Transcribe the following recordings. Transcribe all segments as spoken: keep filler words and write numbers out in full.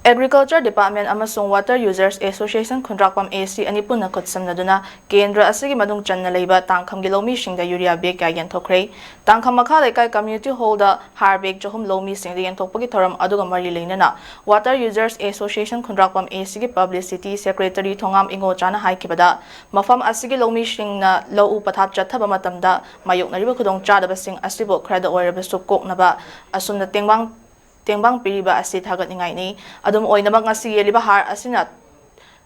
Agriculture Department ꯑꯃꯁꯨꯡ Water Users Association Khundrakpam A C ꯑꯅꯤ ꯄꯨꯟꯅ ꯈꯨꯠꯁꯝꯅꯗꯨꯅ ꯀꯦꯟꯗ꯭ꯔ ꯑꯁꯤꯒꯤ ꯃꯅꯨꯡ ꯆꯟꯅ ꯂꯩꯕ ꯇꯥꯡꯈꯝꯒꯤ ꯂꯧꯃꯤꯁꯤꯡꯗ ꯌꯨꯔꯤꯌꯥ ꯕꯦꯒ ꯀꯌꯥ ꯌꯦꯟꯊꯣꯛꯈ꯭ꯔꯦ꯫ ꯇꯥꯡꯈꯝ ꯃꯈꯥ ꯂꯩꯀꯥꯏ community hall ꯗ ꯍꯥꯔ ꯕꯦꯒ ꯆꯍꯨꯝ ꯂꯧꯃꯤꯁꯤꯡꯗ ꯌꯦꯟꯊꯣꯛꯄꯒꯤ ꯊꯧꯔꯝ ꯑꯗꯨꯒ ꯃꯔꯤ ꯂꯩꯅꯅ Water Users Association Khundrakpam A C ꯒꯤ publicity secretary ꯊꯣꯉꯥꯝ ꯏꯉꯣꯆꯥꯅ ꯍꯥꯏꯈꯤꯕꯗ, ꯃꯐꯝ ꯑꯁꯤꯒꯤ ꯂꯧꯃꯤꯁꯤꯡꯅ ꯂꯧ ꯎ ꯄꯊꯥꯞ ꯆꯠꯊꯕ ꯃꯇꯝꯗ ꯃꯥꯌꯣꯛꯅꯔꯤꯕ ꯈꯨꯗꯣꯡꯆꯥꯗꯕꯁꯤꯡ ꯑꯁꯤꯕꯨ ꯈꯔꯗ ꯑꯣꯏꯔꯕꯁꯨ ꯀꯣꯛꯅꯕ ꯑꯁꯨꯝꯅ ꯇꯦꯡꯕꯥꯡ ꯇꯦꯡꯕꯥꯡ ꯄꯤꯔꯤꯕ ꯑꯁꯤ ꯊꯥꯒꯠꯅꯤꯡꯉꯥꯏꯅꯤ꯫ ꯑꯗꯨꯝ ꯑꯣꯏꯅꯃꯛ, ꯉꯁꯤ ꯌꯦꯜꯂꯤꯕ ꯍꯥꯔ ꯑꯁꯤꯅ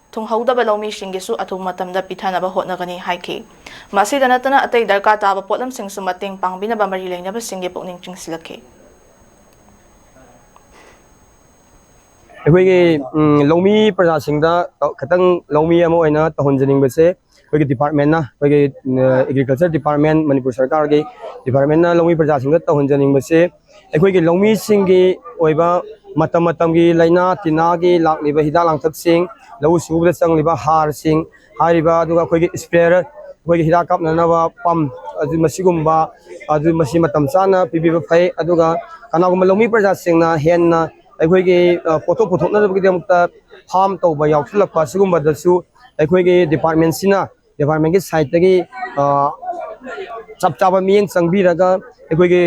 ꯊꯨꯡꯍꯧꯗꯕ ꯂꯧꯃꯤꯁꯤꯡꯒꯤꯁꯨ ꯑꯊꯨꯕ ꯃꯇꯝꯗ ꯄꯤꯊꯅꯕ ꯍꯣꯠꯅꯒꯅꯤ ꯍꯥꯏꯈꯤ꯫ ꯃꯁꯤꯗ ꯅꯠꯇꯅ ꯑꯇꯩ ꯗꯔꯀꯥꯔ ꯇꯥꯕ ꯄꯣꯠꯂꯝꯁꯤꯡꯁꯨ ꯃꯇꯦꯡ ꯄꯥꯡꯕꯤꯅꯕ ꯃꯔꯤ ꯂꯩꯅꯕꯁꯤꯡꯒꯤ ꯄꯨꯛꯅꯤꯡ ꯆꯤꯡꯁꯤꯜꯂꯛꯈꯤ꯫ ꯑꯩꯈꯣꯏꯒꯤ ꯎꯝ, ꯂꯧꯃꯤ ꯄ꯭ꯔꯖꯥꯁꯤꯡꯗ ꯈꯤꯇꯪ ꯂꯧꯃꯤ ꯑꯃ ꯑꯣꯏꯅ ꯇꯧꯍꯟꯖꯅꯤꯡꯕꯁꯦ, ꯑꯩꯈꯣꯏꯒꯤ department ꯅ, ꯑꯩꯈꯣꯏꯒꯤ ꯑꯦꯒ꯭ꯔꯤꯀꯜꯆꯔ ꯗꯤꯄꯥꯔꯠꯃꯦꯟ, ꯃꯅꯤꯄꯨꯔ ꯁꯔꯀꯥꯔꯒꯤ department ꯅ ꯂꯧꯃꯤ ꯄ꯭ꯔꯖꯥꯁꯤꯡꯗ ꯇꯧꯍꯟꯖꯅꯤꯡꯕꯁꯦ, ꯑꯩꯈꯣꯏꯒꯤ ꯂꯧꯃꯤꯁꯤꯡꯒꯤ ꯑꯣꯏꯕ ꯃꯇꯝ ꯃꯇꯝꯒꯤ ꯂꯥꯏꯅꯥ ꯇꯤꯟꯅꯥꯒꯤ ꯂꯥꯛꯂꯤꯕ ꯍꯤꯗꯥꯛ ꯂꯥꯡꯊꯛꯁꯤꯡ, ꯂꯧꯎ ꯁꯤꯡꯎꯕꯗ ꯆꯪꯂꯤꯕ ꯍꯥꯔꯁꯤꯡ, ꯍꯥꯏꯔꯤꯕ, ꯑꯗꯨꯒ ꯑꯩꯈꯣꯏꯒꯤ ꯏꯁꯄ꯭ꯔꯦꯌꯔ, ꯑꯩꯈꯣꯏꯒꯤ ꯍꯤꯗꯥꯛ ꯀꯥꯞꯅꯅꯕ ꯄꯝ, ꯑꯗꯨ ꯃꯁꯤꯒꯨꯝꯕ, ꯑꯗꯨ ꯃꯁꯤ ꯃꯇꯝ ꯆꯥꯅ ꯄꯤꯕꯤꯕ ꯐꯩ꯫ ꯑꯗꯨꯒ ꯀꯅꯥꯒꯨꯝꯕ ꯂꯧꯃꯤ ꯄ꯭ꯔꯖꯥꯁꯤꯡꯅ ꯍꯦꯟꯅ ꯑꯩꯈꯣꯏꯒꯤ ꯑ, ꯄꯣꯠꯊꯣꯛ ꯄꯨꯊꯣꯛꯅꯕꯒꯤꯗꯃꯛꯇ ꯐꯥꯔꯝ ꯇꯧꯕ ꯌꯥꯎꯁꯤꯜꯂꯛꯄ, ꯑꯁꯤꯒꯨꯝꯕꯗꯁꯨ ꯑꯩꯈꯣꯏꯒꯤ department ꯁꯤꯅ, department ꯀꯤ side ꯇꯒꯤ ꯑ, ꯆꯞ ꯆꯥꯕ ꯃꯤꯠꯌꯦꯡ ꯆꯪꯕꯤꯔꯒ, ꯑꯩꯈꯣꯏꯒꯤ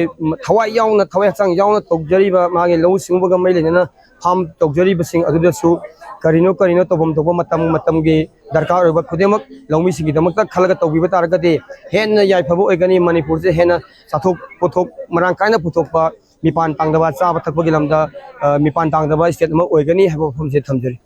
ꯊꯋꯥꯏ ꯌꯥꯎꯅ, ꯊꯋꯥꯏ ꯍꯛꯆꯥꯡ ꯌꯥꯎꯅ ꯇꯧꯖꯔꯤꯕ ꯃꯥꯒꯤ ꯂꯧꯎ ꯁꯤꯡꯎꯕꯒ ꯃꯔꯤ ꯂꯩꯅꯅ ꯐꯥꯔꯝ ꯇꯧꯖꯔꯤꯕꯁꯤꯡ ꯑꯗꯨꯗꯁꯨ ꯀꯔꯤꯅꯣ ꯀꯔꯤꯅꯣ ꯇꯧꯐꯝ ꯊꯣꯛꯄ ꯃꯇꯝ ꯃꯇꯝꯒꯤ ꯗꯔꯀꯥꯔ ꯑꯣꯏꯕ ꯈꯨꯗꯤꯡꯃꯛ ꯂꯧꯃꯤꯁꯤꯡꯒꯤꯗꯃꯛꯇ ꯈꯜꯂꯒ ꯇꯧꯕꯤꯕ ꯇꯥꯔꯒꯗꯤ ꯍꯦꯟꯅ ꯌꯥꯏꯐꯕ ꯑꯣꯏꯒꯅꯤ꯫ ꯃꯅꯤꯄꯨꯔꯁꯦ ꯍꯦꯟꯅ ꯆꯥꯊꯣꯛ ꯄꯣꯠꯊꯣꯛ ꯃꯔꯥꯡ ꯀꯥꯏꯅ ꯄꯨꯊꯣꯛꯄ, ꯃꯤꯄꯥꯟ ꯇꯥꯡꯗꯕ, ꯆꯥꯕ ꯊꯛꯄꯒꯤ ꯂꯝꯗ, ꯑ, ꯃꯤꯄꯥꯟ ꯇꯥꯡꯗꯕ state ꯑꯃ ꯑꯣꯏꯒꯅꯤ ꯍꯥꯏꯕ ꯋꯥꯐꯝꯁꯦ ꯊꯝꯖꯔꯤ꯫